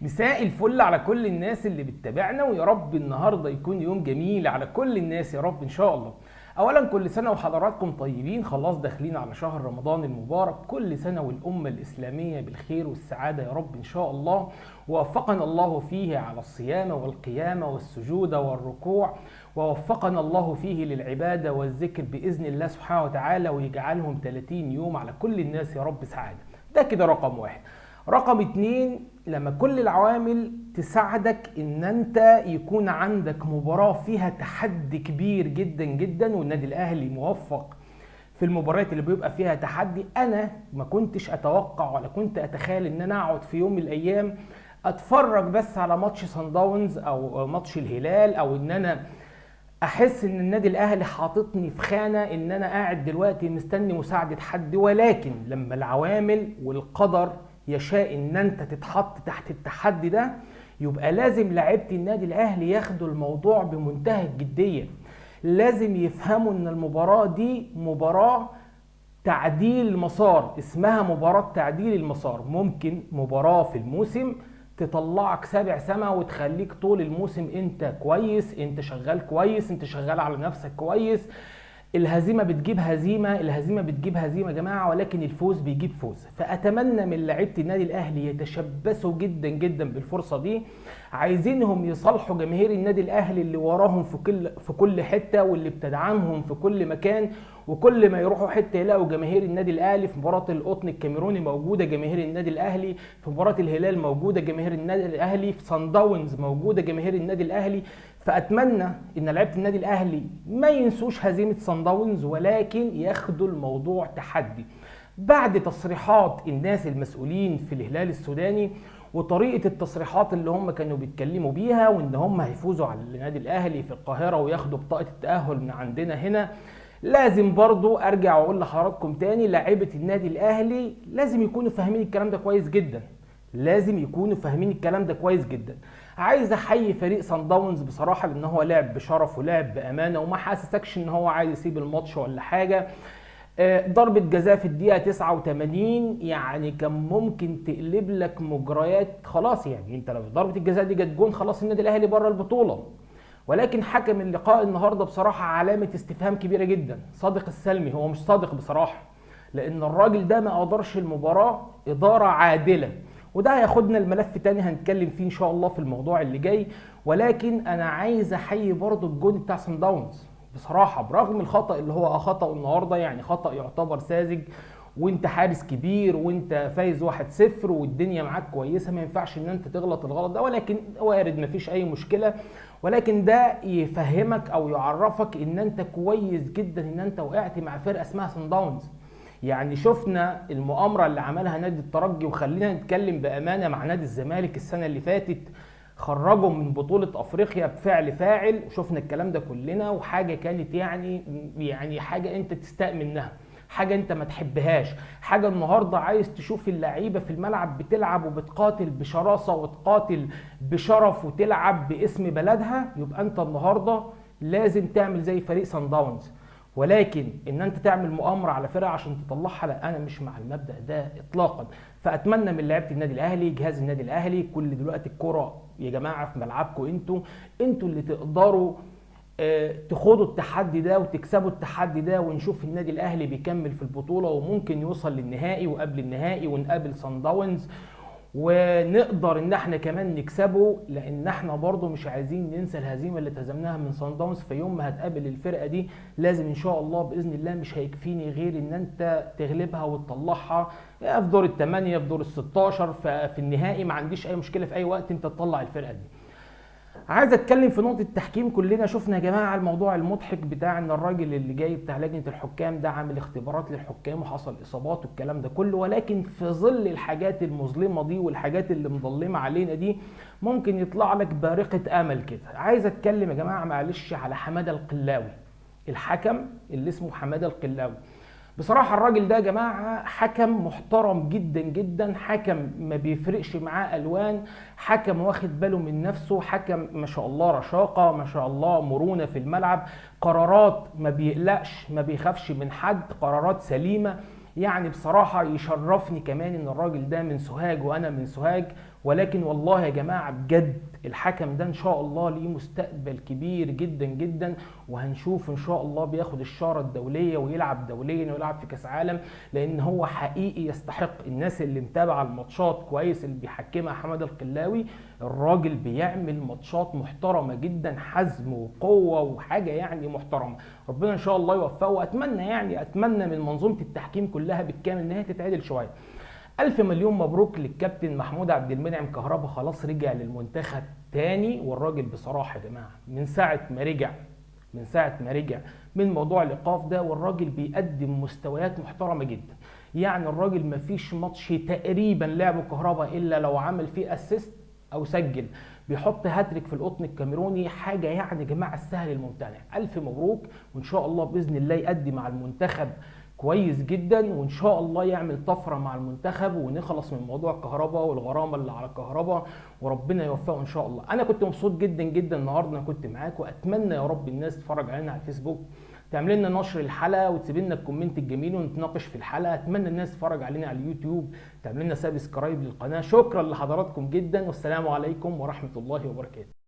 مساء الفل على كل الناس اللي بتتابعنا، ويا رب النهارده يكون يوم جميل على كل الناس يا رب ان شاء الله. اولا كل سنة وحضراتكم طيبين، خلاص داخلين على شهر رمضان المبارك، كل سنة والامه الاسلامية بالخير والسعادة يا رب ان شاء الله، ووفقنا الله فيه على الصيام والقيامه والسجود والركوع، ووفقنا الله فيه للعبادة والذكر باذن الله سبحانه وتعالى، ويجعلهم 30 يوم على كل الناس يا رب سعادة. ده كده رقم واحد. رقم اتنين، لما كل العوامل تساعدك ان انت يكون عندك مباراة فيها تحدي كبير جدا جدا، والنادي الاهلي موفق في المباريات اللي بيبقى فيها تحدي. انا ما كنتش اتوقع ولا كنت اتخيل ان انا اقعد في يوم من الايام اتفرج بس على ماتش صن داونز او ماتش الهلال، او ان انا احس ان النادي الاهلي حاططني في خانه ان انا قاعد دلوقتي مستني مساعدة حد. ولكن لما العوامل والقدر يشاء ان انت تتحط تحت التحدي ده، يبقى لازم لعيبة النادي الاهلي ياخدوا الموضوع بمنتهى الجدية. لازم يفهموا ان المباراة دي مباراة تعديل مسار، اسمها مباراة تعديل المسار. ممكن مباراة في الموسم تطلعك سابع سما وتخليك طول الموسم انت كويس، انت شغال كويس، انت شغال على نفسك كويس. الهزيمة بتجيب هزيمة، الهزيمة بتجيب هزيمة يا جماعة، ولكن الفوز بيجيب فوز. فاتمنى من لعيبة النادي الاهلي يتشبثوا جدا جدا بالفرصه دي. عايزينهم يصالحوا جماهير النادي الاهلي اللي وراهم في كل حتة، واللي بتدعمهم في كل مكان، وكل ما يروحوا حتة يلاقوا جماهير النادي الاهلي. في مباراة القطن الكاميروني موجودة جماهير النادي الاهلي، في مباراة الهلال موجودة جماهير النادي الاهلي، في صن داونز موجودة جماهير النادي الاهلي. فاتمنى ان لعيبة النادي الاهلي ما ينسوش هزيمة صن داونز، ولكن ياخدوا الموضوع تحدي. بعد تصريحات الناس المسؤولين في الهلال السوداني وطريقه التصريحات اللي هم كانوا بيتكلموا بيها، وان هم هيفوزوا على النادي الاهلي في القاهرة وياخدوا بطاقة التاهل من عندنا هنا، لازم برضو ارجع واقول لحضراتكم تاني، لعيبة النادي الاهلي لازم يكونوا فاهمين الكلام ده كويس جدا، لازم يكونوا فاهمين الكلام ده كويس جدا. عايز احيي فريق صن داونز بصراحة، لان هو لعب بشرف ولعب بامانه، وما حسسكش ان هو عايز يسيب الماتش ولا حاجة. ضربه جزاء في الدقيقة 89 يعني كان ممكن تقلب لك مجريات خلاص، يعني انت لو ضربه الجزاء دي جت جون خلاص النادي الاهلي بره البطولة. ولكن حكم اللقاء النهارده بصراحة علامة استفهام كبيرة جدا، صادق السلمي. هو مش صادق بصراحة، لان الراجل ده ما ادارش المباراة ادارة عادلة، وده هياخدنا الملف تاني هنتكلم فيه ان شاء الله في الموضوع اللي جاي. ولكن انا عايز احيي برضو الجون بتاع صن داونز بصراحة، برغم الخطا اللي هو خطأه النهارده، يعني خطأ يعتبر ساذج، وانت حارس كبير وانت فايز 1-0 والدنيا معاك كويسة، ما ينفعش ان انت تغلط الغلط ده، ولكن وارد مفيش اي مشكلة. ولكن ده يفهمك او يعرفك ان انت كويس جدا ان انت وقعت مع فرقه اسمها صن داونز. يعني شفنا المؤامرة اللي عملها نادي الترجي، وخلينا نتكلم بامانه مع نادي الزمالك السنة اللي فاتت، خرجوا من بطولة افريقيا بفعل فاعل، وشفنا الكلام ده كلنا، وحاجة كانت يعني حاجة انت تستاء منها، حاجة انت ما تحبهاش، حاجة النهاردة عايز تشوف اللعيبة في الملعب بتلعب وبتقاتل بشراسة وتقاتل بشرف وتلعب باسم بلدها. يبقى انت النهاردة لازم تعمل زي فريق صن داونز. ولكن ان انت تعمل مؤامرة على فرقه عشان تطلعها، لا، انا مش مع المبدا ده اطلاقا. فاتمنى من لعيبة النادي الاهلي، جهاز النادي الاهلي، كل دلوقتي الكره يا جماعة في ملعبكم، انتوا اللي تقدروا تخوضوا التحدي ده وتكسبوا التحدي ده، ونشوف النادي الاهلي بيكمل في البطولة وممكن يوصل للنهائي وقبل النهائي، ونقابل صن داونز ونقدر ان احنا كمان نكسبه، لان احنا برضو مش عايزين ننسى الهزيمة اللي اتهزمناها من صن داونز. في يوم ما هتقابل الفرقة دي لازم ان شاء الله باذن الله مش هيكفيني غير ان انت تغلبها وتطلعها في دور الثمانية، في دور ال16، في النهائي، ما عنديش اي مشكلة في اي وقت انت تطلع الفرقة دي. عايز اتكلم في نقطة التحكيم. كلنا شفنا يا جماعة الموضوع المضحك بتاع ان الراجل اللي جاي بتاع لجنة الحكام ده عامل اختبارات للحكام وحصل اصابات والكلام ده كله، ولكن في ظل الحاجات المظلمة دي والحاجات اللي مظلمة علينا دي ممكن يطلع لك بارقة امل كده. عايز اتكلم يا جماعة معلش على حمادة القلاوي، الحكم اللي اسمه حمادة القلاوي. بصراحة الراجل ده يا جماعة حكم محترم جدا جدا، حكم ما بيفرقش معاه ألوان، حكم واخد باله من نفسه، حكم ما شاء الله رشاقة، ما شاء الله مرونة في الملعب، قرارات ما بيقلقش، ما بيخافش من حد، قرارات سليمة. يعني بصراحة يشرفني كمان ان الراجل ده من سوهاج وانا من سوهاج، ولكن والله يا جماعة بجد الحكم ده ان شاء الله ليه مستقبل كبير جدا جدا، وهنشوف ان شاء الله بياخد الشارة الدولية ويلعب دوليا ويلعب في كاس عالم، لان هو حقيقي يستحق. الناس اللي متابعة الماتشات كويس اللي بيحكمها حماد القلاوي، الراجل بيعمل ماتشات محترمة جدا، حزم وقوة وحاجة يعني محترمة. ربنا ان شاء الله يوفقه، واتمنى يعني اتمنى من منظومة التحكيم كلها بالكامل انها تتعدل شوية. ألف مليون مبروك للكابتن محمود عبد المنعم كهربا، خلاص رجع للمنتخب تاني. والراجل بصراحة يا جماعة من ساعة ما رجع، من ساعة ما رجع من موضوع الإيقاف ده، والراجل بيقدم مستويات محترمة جدا. يعني الراجل مفيش ماتش تقريبا لعبه كهربا إلا لو عمل فيه assist أو سجل، بيحط هاتريك في القطن الكاميروني، حاجة يعني يا جماعة السهل الممتنع. ألف مبروك، وإن شاء الله بإذن الله يقدم مع المنتخب كويس جدا، وان شاء الله يعمل طفرة مع المنتخب ونخلص من موضوع الكهرباء والغرامه اللي على الكهرباء، وربنا يوفقه ان شاء الله. انا كنت مبسوط جدا جدا النهارده انا كنت معاك، واتمنى يا رب الناس تتفرج علينا على الفيسبوك، تعمل لنا نشر الحلقة وتسيب لنا ال comment الجميل ونتناقش في الحلقة. اتمنى الناس تتفرج علينا على اليوتيوب، تعمل لنا subscribe للقناة. شكرا لحضراتكم جدا، والسلام عليكم ورحمة الله وبركاته.